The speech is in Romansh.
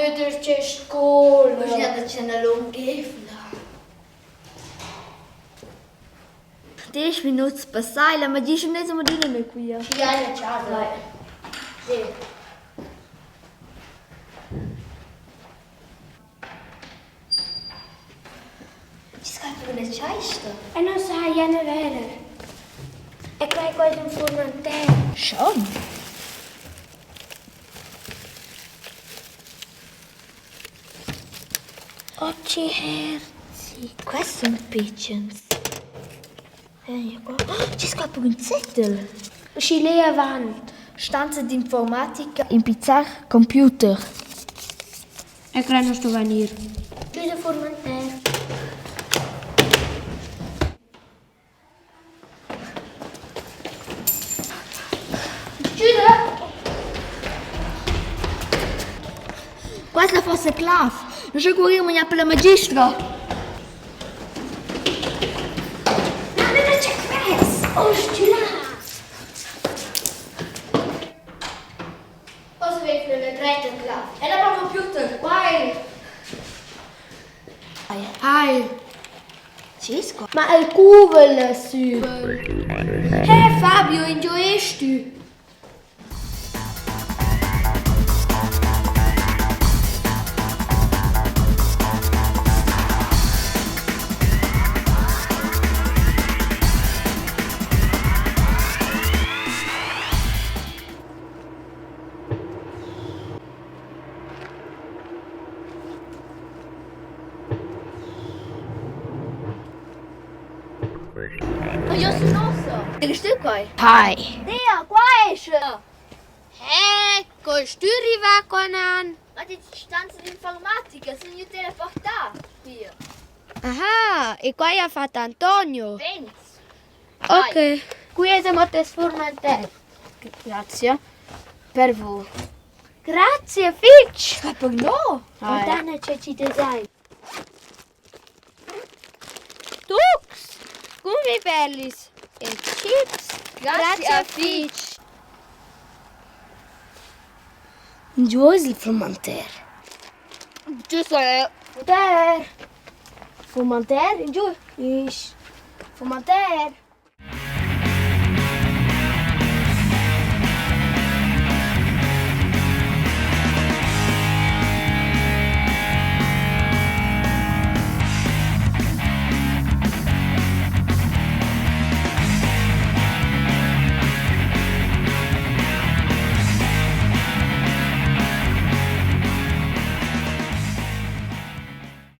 veder che scola. Uschia da tschena lunghevla. Diesch minuts passai, la magistra nun es amo adüna mê quia. Schi hai la chasa. Sì. Chi scappa üna chaista? E non sai, ja vera. E quai quasi un furmantè. Schon? Oh, che herzi. Quests sun pitschens. Chi scappa ün zettel? Schi lei avant. Stanza d'informatica, impizzar computer. E crai non sto venir. Chiusa furmantè. Qua es la fossa clav. Nu scha guarir magna per la magistra. Na, na, na, c'è quest! Oh, stülà! Posso vegnir la dretta clav. Ella va computer, quai! Ai. Cisco. Ma el cuvel sü. Hey Fabio, ingio est tü? Ma io sun nossa. Che stu quai? Hai. Dea, qua esce. Ecco, stu rivà con an. Ma ti stanza d'informatica, sun io teleportà qui. Aha, e qua ha fatto Antonio. Vens. Ok. Qui è mo tes furmantè. Grazie. Per voi. Grazie, fitch. Ma per no. Fontana c'è ci design. Tux, Gummibärlis e chips. Grazie, fitch. Ingio es il furmanter? Giusto. Furmanter. Furmanter, ingio? Isch. Furmanter.